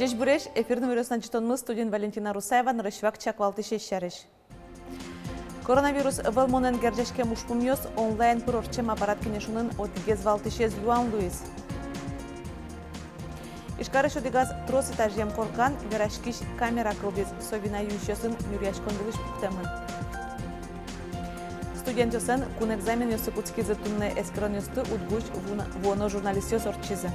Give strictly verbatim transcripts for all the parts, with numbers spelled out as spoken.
Ӟечбуресь! Эфирын иворъёс но ӝытонмы, студиын Валентина Русаева. Нырысь вакчияк валтӥсез сярысь. Коронавирус вӧлмонэн герӟаськем ужпумъёс онлайн пыр ортчем аппарат кенешонын одӥгез валтӥсез юан луиз. Ижкарысь одӥгаз трос этажъем коркан вераськись камера кылдӥз. Со вина юисьёсын нюръяськон вылысь пуктэмын. Студентъёслэн кун экзаменъёссы кутскизы. Туннэ эскеронъёсты УдГУысь вуоно-, вуоно журналистъёс ортчизы.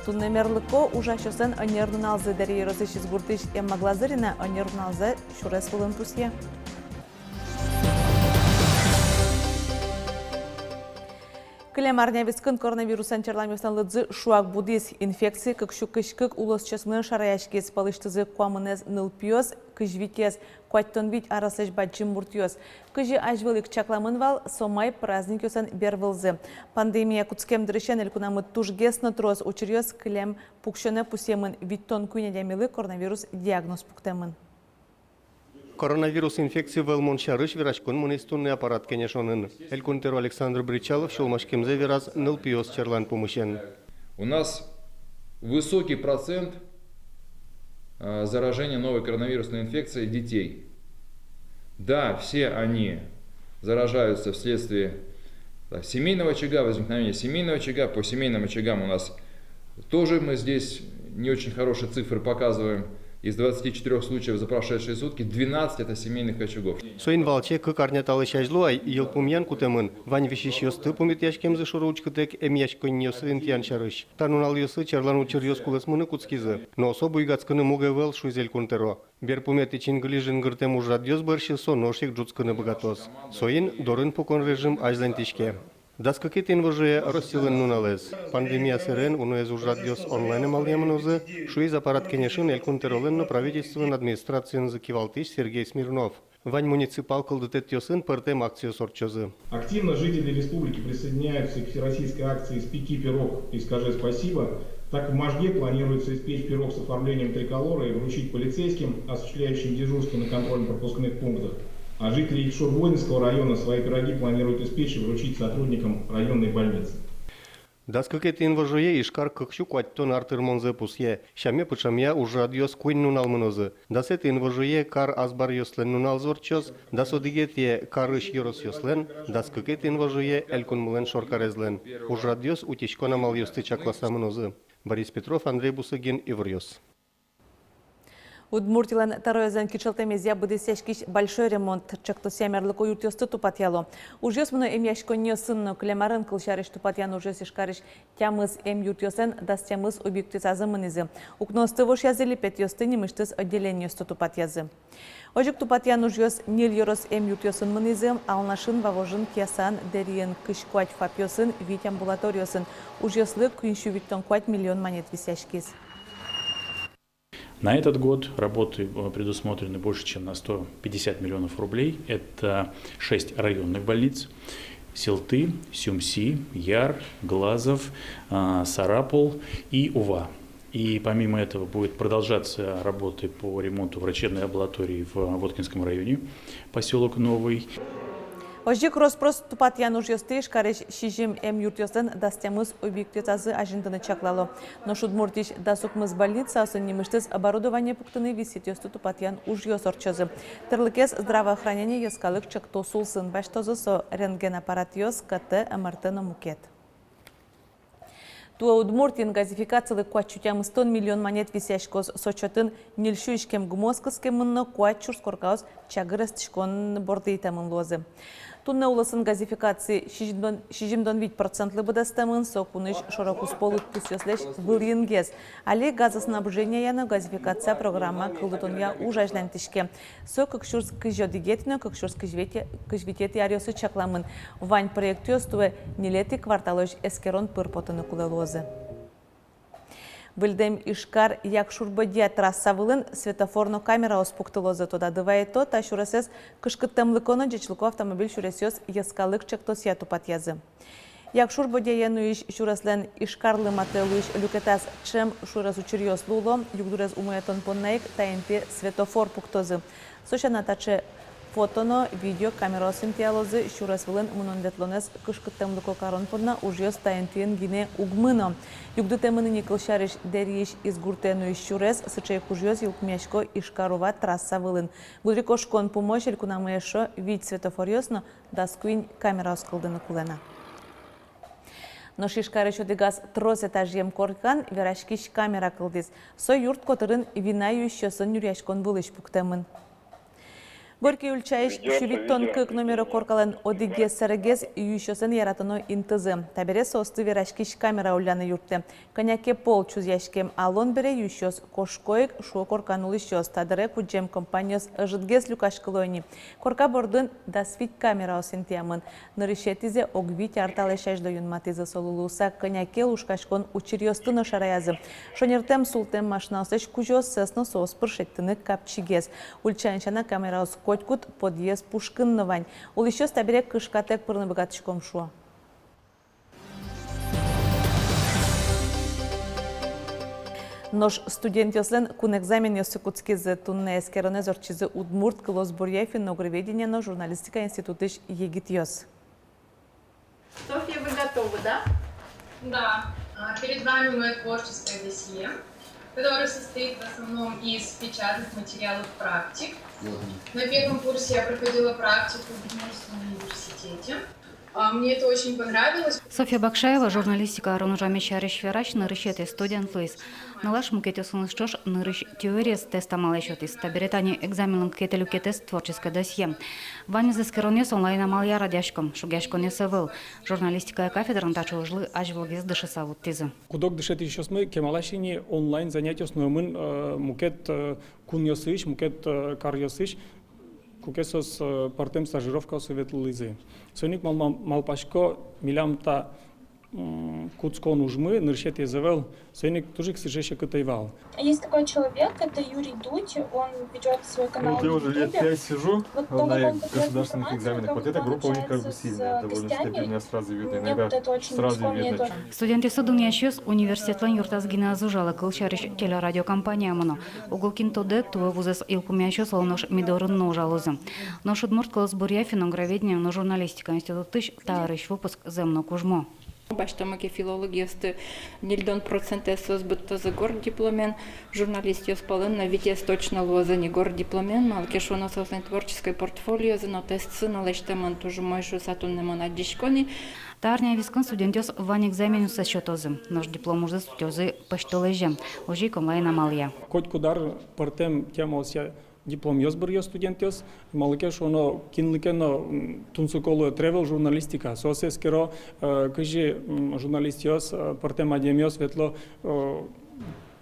Туннэ мерлыко ужасьёслэн ӧнер нуналзы. Дэри ёросысь Изгуртысь Эмма Глазырина ӧнер нуналзэ сюрес вылын пусъе. Кылем арня вискын коронавирусэн черламъёслэн лыдзы шуак будӥз. Инфекция кык сю кызь кык улосчиосмылэн шараяськиз. Пӧлысьтызы куамынэз нылпиос, кызь витез куатьтон вить арослэсь бадӟым муртъёс. Кызьы азьвыл ик чакламын вал, со май праздникъёслэн бервылзы. Пандемия кутскем дырысен элькунамы тужгес но трос учыръёс кылем пуксёнэ пусъемын. Витьтон куинь адямилы коронавирус диагноз пуктэмын. Коронавирус инфекция вӧлмон сярысь вераськон мынӥз туннэ аппарат кенешонын. Элькун тӧро Александр Бречалов сюлмаськемзэ вераз нылпиос черлан пумысен. У нас высокий процент, а, заражения новой коронавирусной инфекцией детей. Да, все они заражаются вследствие, да, семейного очага, возникновения семейного очага. По семейным очагам у нас тоже мы здесь не очень хорошие цифры показываем. Из двадцати четырёх случаев за прошедшие сутки двенадцать это семейных очагов. Соин валче кык арня талэсь азьло ай йылпумъян кутэмын. Вань висисьёсты пумитъяськемзы шоры учкытэк эмъяськонниосы интыян сярысь. Та нуналъёсы черлан учыръёс кулэсмыны кутскизы. Но со буйгатскыны муг ӧвӧл, шуиз элькун тӧро. Берпуметӥ чингыли жингыртэм ужрадъёс бӧрсьы со нош ик ӝутскыны быгатоз. Соин дорын пукон режим азьланьтӥське. Дас кыкетӥ инвожое Россилэн нуналэз. Пандемия сэрен уноез ужрадъёс онлайн амалъя мынозы, шуиз аппарат кенешын элькун тӧролэн но правительстволэн администрациенызы кивалтӥсь Сергей Смирнов. Вань муниципал кылдытэтъёсын пӧртэм акциос ортчозы. Активно жители республики присоединяются к всероссийской акции «Спеки пирог и скажи спасибо». Так, в Можге планируется испечь пирог с оформлением триколора и вручить полицейским, осуществляющим дежурство на контрольно-пропускных пунктах. А жители Якшур-Бодьинского района свои пироги планируют испечь и вручить сотрудникам районной больницы. Дас кыкетӥ инвожое Ижкар кык сю куатьтон ар тырмонзэ пусъе. Сяме пыӵамъя ужрадъёс куинь нунал мынозы. Дасэтӥ инвожое кар азбаръёслэн нуналзы ортчоз, дас одӥгетӥе карысь ёросъёслэн, дас кыкетӥ инвожое элькунмылэн шоркарезлэн. Ужрадъёс утиськон амалъёсты чакласа мынозы. Борис Петров, Андрей Бусыгин, «Иворъёс». Удмуртилэн тӧроезлэн кичӧлтэмезъя быдэсъяськись «Большой ремонт» ӵектосъя мерлыко юртъёсты тупатъяло. Ужъёс мыно эмъяськонниосын но. Кылем арын, кылсярысь, тупатъян ужъёс Ижкарысь тямыс эмъюртъёслэн дас тямыс объектъёсазы мынӥзы. Укноосты вошъязы, липетъёсты, нимысьтыз отделениосты тупатъязы. Озьы ик тупатъян ужъёс ньыль ёрос эмъюртъёсын мынӥзы: Алнашын, Вавожын, Киясаын, Дэриын, кызь куать ФАПъёсын, вить амбулаториосын. Ужъёслы куинь сю витьтон куать миллион манет висъяськиз. На этот год работы, э, предусмотрены больше, чем на сто пятьдесят миллионов рублей. Это шесть районных больниц: Селты, Сюмси, Яр, Глазов, а, Сарапул и Ува. И помимо этого будет продолжаться работы по ремонту врачебной амбулатории в Воткинском районе, посёлок Новый. Озьы ик рос-прос тупатъян ужъёсты Ижкарысь сизьым эмъюртъёслэн дас тямыс объектъёсазы азинтыны чаклало. Нош Удмуртиысь дас укмыс больницаосын нимысьтыз оборудование пуктыны, висъетъёсты тупатъян ужъёс ортчозы. Тӥрлыкез «Здравоохранение» йӧскалык ӵектос улсын басьтозы. Со рентген аппаратъёс, КТ, МРТ но мукет. Туэ Удмуртиын газификацилы куать сю тямыстон миллион манет висъяськоз. Со чотын ньыль сю иськем гумыос кыскемын но куать сюрс коркаос чагыр эстӥськон борды итэмын луозы. Туннэ улосын газификаци сизьымдон, сизьымдон вить процентлы быдэстэмын. Со кунысь шоро-куспо лыдпусъёслэсь вылӥынгес. Али газоснабженияя но газификация программа кылдытонъя уж азьланьтӥське. Со кык сюрс кызь одӥгетӥ но кык сюрс кызь витетӥ, кызь витетӥ аръёсы чакламын. Вань проектъёс туэ ньылетӥ кварталозь эскерон пыр потыны кулэ луозы. Выльдэм Ижкар — Якшур-Бӧдья трасса вылын светофор но камераос пуктылозы. Тодады вайытом, та сюресэз «Кышкыттэмлыко но ӟечлыко автомобиль сюресъёс» йӧскалык ӵектосъя тупатъязы. Якшур-Бӧдьяе нуись сюреслэн Ижкарлы матэ луись люкетаз ӵем сюрес учыръёс луыло. Югдурез умоятон понна ик та интые светофор пуктозы. Со сяна, таӵе Фото но видеокамераос интыялозы. Сюрес вылын мынон-ветлонэз кышкыттэмлыко карон понна ужъёс та интыын гинэ уг мыно. Югдытэмын ини, кылсярысь, Дэриысь Изгуртэ нуись сюрес. Сыӵе ик ужъёс йылпумъясько Ижкар-Ува трасса вылын. Гудырикошкон пумозь элькунамы эшшо вить светофоръёс но дас куинь камераос кылдыны кулэ на. Нош Ижкарысь одӥгаз трос этажъем коркан вераськись камера кылдӥз. Со юрт котырын вина юисьёсын нюръяськон вылысь пуктэмын. Горький ульчаысь сю витьтон кык номеро коркалэн одӥгез сэрегез юисьёслэн яратоно интызы. Табере соосты вераськись камера улляны юрттэ. Кӧня ке пол чузъяськем алон бере юисьёс кошко ик, шуо коркан улӥсьёс. Та дыре кудӟем компаниос ӧжытгес люкаськыло ини. Корка бордын дас вить камераос интыямын. Нырысетӥзэ ог вить ар талэсь азьло юнматӥзы. Солы луыса кӧня ке лушкаськон учыръёсты но шараязы. Шонертэм-султэм машинаослэсь кузёоссэс но соос пыр шедьтыны капчигес. Ульчаын сяна камераос котькуд подъезд пушкын но вань. Улӥсьёс табере кышкатэк пырыны быгатӥськом, шуо. Нош студентъёслэн кун экзаменъёссы кутскизы. Туннэ эскеронэз ортчизы Удмурт кылосбуръя, финно-угроведения но журналистика институтысь егитъёс. Софья, вы готовы, да? Да. А, перед вами моё творческое досье, которое состоит в основном из печатных материалов, практик. На первом курсе я проходила практику в Удмуртском университете. А, мне это очень понравилось. Софья Бакшаева, журналистика арын ужамез сярысь верась, нырысетӥ студент луиз. Нылаш мукетъёсыныз ӵош нырысь теориез тест амалэ сётӥз. Табере тани экзаменлэн кыкетӥ люкетэз — творческой досье. Ваньмыз эскеронъёс онлайн амалъя радъясько, шугъяськонъёс ӧвӧл. Журналистикая кафедраын таӵе ужлы азьвылгес дышыса вуттӥзы. Куд-ог дышетӥсьёсмы кемалась ини онлайн занятиос нуэмын, э, мукет, э, кунъёсысь, мукет, э, каръёсысь, куке соос, э, пӧртэм стажировкаосы ветлылӥзы. Соин ик мал-, мал-, малпасько, милям та, м, кутскон ужмы нырысетӥез ӧвӧл, соин ик туж ик сыӵе секыт ӧй вал. Есть такой человек, это Юрий Дудь, он ведёт свой канал на Ютубе. Вот я уже лет пять сижу на государственных экзаменах. Вот эта группа у них как бы сильная, довольно стабильная, сразу видно. Иногда сразу видно. Студентъёсты дунъясьёс университетлэн юртаз гинэ ӧз ужалэ, кылсярысь, телерадиокомпания мыно. Уго кин тодэ, туэ вузэз йылпумъясьёс оло нош ми дорын но ужалозы. Нош Удмурт кылосбуръя, финно-угроведения но журналистика институтысь та арысь выпуск зэм но кужмо. Басьтомы ке филологъёсты, ньыльдон процентэз соос быдтозы горд дипломен, журналистъёс пӧлын но витез точно луозы ни горд дипломен, малы ке шуоно соослэн творческой портфолиозы но тестсы но лэсьтэмын туж умой шуыса туннэ мон адӟисько ни. Та арня вискын студентъёс вань экзаменъёссэс сётозы, нош диплом ужзэс утёзы пӧсьтолэзе, озьы ик онлайн амалъя. Котькуд ар пӧртэм темаосъя дипломъёс быръё студентъёс, малы ке шуоно кинлы ке но, м, тунсыко луэ travel журналистика. Соос эскеро, э, кызьы, м, журналистъёс, э, пӧртэм адямиос ветло, э,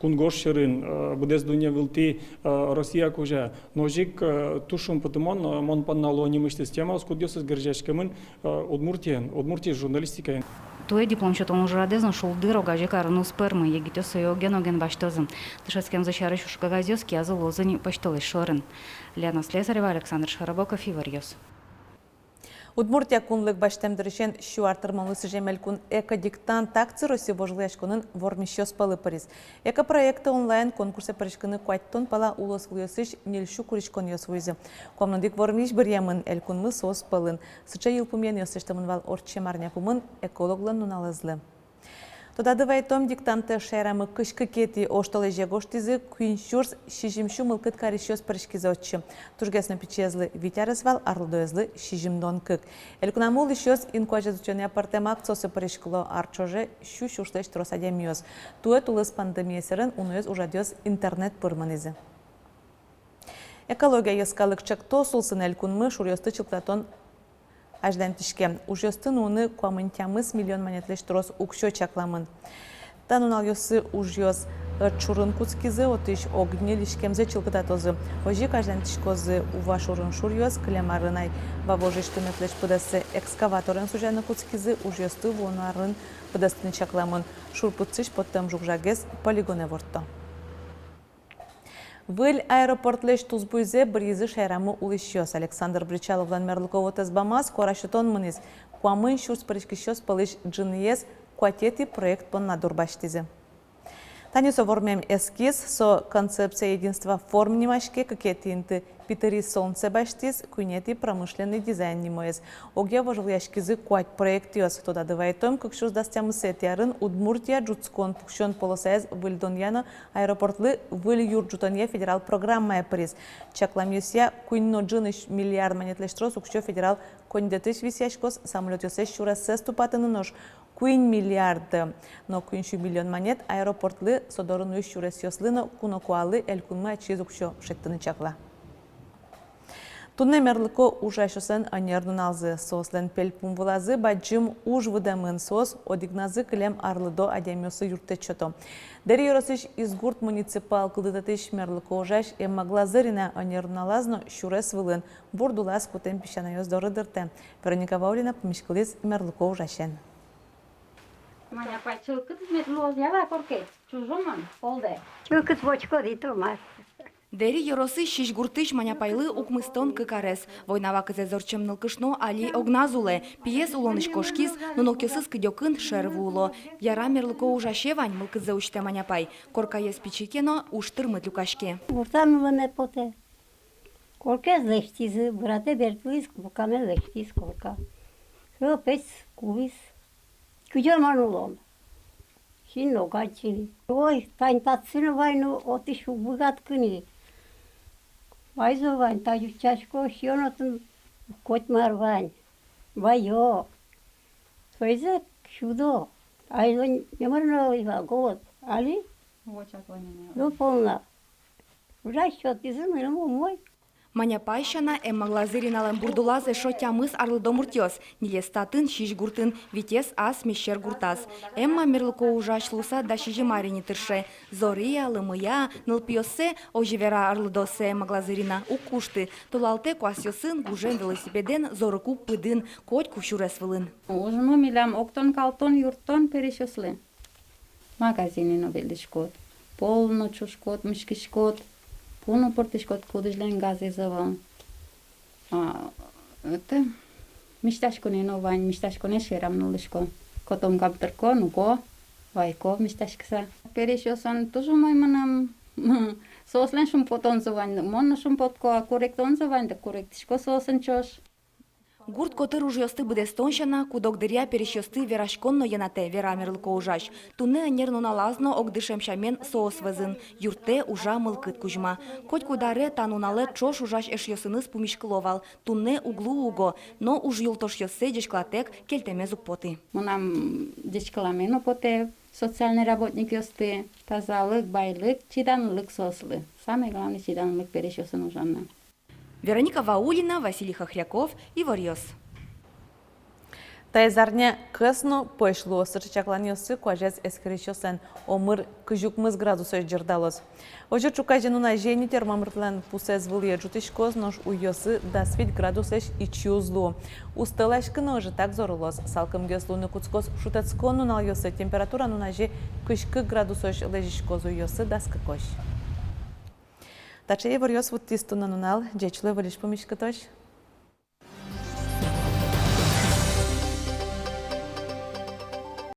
кунгож сьӧрын, э, быдэс дунне вылтӥ, э, Россия кузя. Но озьы ик, э, туж шумпотымон, э, мон понна луо нимысьтыз темаос, кудъёсыз герӟаськемын, э, Удмуртиен, Удмуртиысь журналистикаен. Туэ диплом сётон ужрадэз но шулдыр огазе карыны уз пӧрмы, егитъёс сое оген-оген басьтозы. Дышетскемзы сярысь ужкагазъёс киязы луозы ни пӧсьтолэзь шорын. Лена Слесарева, Александр Широбоков, «Иворъёс». Удмуртия кунлык басьтэм дырысен сю ар тырмонлы сӥзем элькун «Экодиктант» акци Россия вожвылъяськонын вормисьёс пӧлы пыриз. «Экопроекты» онлайн конкурсэ пыриськыны куатьтон пала улосвылъёсысь ньыль сю куриськонъёс вуизы. Куамын одӥг вормись быръемын, элькунмы соос пӧлын. Сыӵе йылпумъянъёс лэсьтэмын вал ортчем арня пумын экологлэн нуналэзлы. Тодады вайтом, диктантэ шаерамы кызь кыкетӥ оштолэзе гожтӥзы. Куинь сюрс сизьым сю мылкыд карисьёс пыриськизы отчы. Тужгес но пичиезлы вить арес вал, арлыдоезлы сизьымдон кык. Элькунамы улӥсьёс инкуазез утёнъя пӧртэм акциосы пыриськыло. Ар ӵоже сю сюрслэсь трос адямиос. Туэ тулыс пандемия сэрен уноез ужрадъёс интернет пыр мынӥзы. «Экология» йӧскалык ӵектос улсын элькунмы шуръёсты чылкытатон азьланьтӥське. Ужъёсты нуыны куамын тямыс миллион манетлэсь трос уксё чакламын. Та нуналъёсы ужъёс ӧтшурын кутскизы, отысь ог ньыль иськемзэ чылкытатозы. Озьы ик азьланьтӥськозы Ува шурын шуръёс. Кылем арын ай Вавожысь тыметлэсь пыдэссэ экскаваторен сузяны кутскизы. Ужъёсты вуоно арын пыдэстыны чакламын. Шур пыдсысь поттэм жуг-жагез полигонэ ворто. Выль аэропортлэсь тусбуйзэ быръизы шаерамы улӥсьёс. Александр Бречаловлэн мерлыко вотэс бамаз куара сётон мынӥз. Куамын сюрс пыриськисьёс пӧлысь ӝыныез куатетӥ проект понна дурбасьтӥзы. Тани со вормем эскиз, со «Концепция единства форм» нимаське, кыкетӥ инты «Питыри солнце» басьтӥз, куинетӥ «Промышленный дизайн» нимоез. Огъя вожвылъяськизы куать проектъёс. Тодады вайтом, кык сюрс дас тямысэтӥ арын Удмуртия ӝутскон-пуксён полосаез выльдонъя но аэропортлы выль юрт ӝутонъя федерал программае пыриз. Чакламъёсъя, куинь но ӝыны миллиард манетлэсь трос уксё федерал коньдэтысь висъяськоз самолётъёслэсь сюрессэс тупатыны, нош куинь миллиард но куинь сю миллион манет аэропортлы, со доры нуись сюресъёслы но кунокуалы элькунмы ачиз уксё шедьтыны чакла. Туннэ мерлыко ужасьёслэн ӧнер нуналзы. Соослэн пельпум вылазы бадӟым уж выдэмын, соос одӥгназы кылем арлыдо адямиослы юрттэт сёто. Дэри ёросысь Изгурт муниципал кылдытэтысь мерлыко ужась Эмма Глазырина ӧнер нуналаз но сюрес вылын, бурдулаз кутэм песянайёс доры дыртэ. Вероника Ваулина пумиськылӥз мерлыко ужасен. Маня апай, чылкыт мед луоз, яла коркаез чужо мон, олдэ. Чылкыт вочко витомар. Дэри ёросысь Сизьгуртысь Маня апайлы укмыстон кык арес. Война вакытэ ортчем нылкышно али огназ улэ. Пиез улонысь кошкиз, нунокъёсыз кыдёкын шер вуыло. Яра, мерлыко ужасе вань, мылкыдзэ усьтэ Маня апай. Коркаез пичи ке но, уж тырмыт люкаське. Гуртам улэме потэ. Коркаез лэсьтӥзы, быратэ бертылӥз, куркаме лэсьтӥз корка. Со песь кулӥз. Кызьы мон улом? Син ноган син. Ой, тань татсы но вань но, отысь уг быгатскы ни. Вайзо вань, тазьы утчасько, сиён отын котьмар вань. Вайо. Соизэ сюдо. Али номыр но ӧй вал, голод. Али? Вочак вань. Ну, полна. Ужась сётӥзы мыным умой. Маня апай сяна, Эмма Глазыриналэн бурдулаз эшшо тямыс арлыдо муртъёс. Ньылез татын, Сизьгуртын, витез ас Мещер гуртаз. Эмма мерлыко ужась луыса дас сизьым ар ини тырше. Зория, лымыя, нылпиоссэ, озьы вера арлыдооссэ Эмма Глазырина, уг кушты. Толалтэ куасъёсын, гужем велосипедэн, зорыку пыдын, котьку сюрес вылын. Ужмы милям октон-калтон, юрттон пересьёслы. Магазинын но ветлӥськод, пол но ӵушкод, миськиськод, пу но пыртӥськод, кудӥзлэн газез ӧвӧл. А, это, мисьтаськонэ но вань, мисьтаськонэ шерам нуллӥсько. Котомка пытырко, нуко, вайко мисьтаськыса. Пересьёсын туж умой мыным. Соослэн шумпотонзы вань, мон но шумпотко, а куректонзы вань, дак куректӥсько соосын ӵош. Гурт котыр ужъёсты быдэстон сяна, куд-ог дыръя пересьёсты вераськон но йӧнатэ, вера мерлыко ужась. Туннэ ӧнер нуналаз но огдышем сямен соос вӧзын. Юрттэ, ужа, мылкыд кузьма. Котькуд аре та нуналэ ӵош ужась эшъёсыныз пумиськыло вал. Туннэ уг луы уго, но уж юлтошъёссэ ӟечкылатэк кельтэмез уг поты. Мынам ӟечкыламе но потэ социальной работникъёсты, тазалык, байлык, чиданлык соослы. Самый главный чиданлык пересьёсын ужаны. Вероника Ваулина, Василий Хохряков, «Иворъёс». Таиз арня кӧс но пӧсь луоз, сыӵе чакланъёссы куазез эскерисьёслэн. Омыр кызь укмыс градусозь ӟырдалоз. Озьы ӵуказе нуназе ини термометрлэн пусэз вылӥе ӝутӥськоз, нош уйёсы дас вить градусозь ичи уз луы. Устэласькыны ӧжытак зорылоз. Салкымгес луыны кутскоз шутэтскон нуналъёсы, температура нуназе кызь кык градусозь лэзиськоз, уйёсы дас кыкозь. Таӵе иворъёс вуттӥз туннэ нунал. Ӟеч луэ, выльысь пумиськытозь.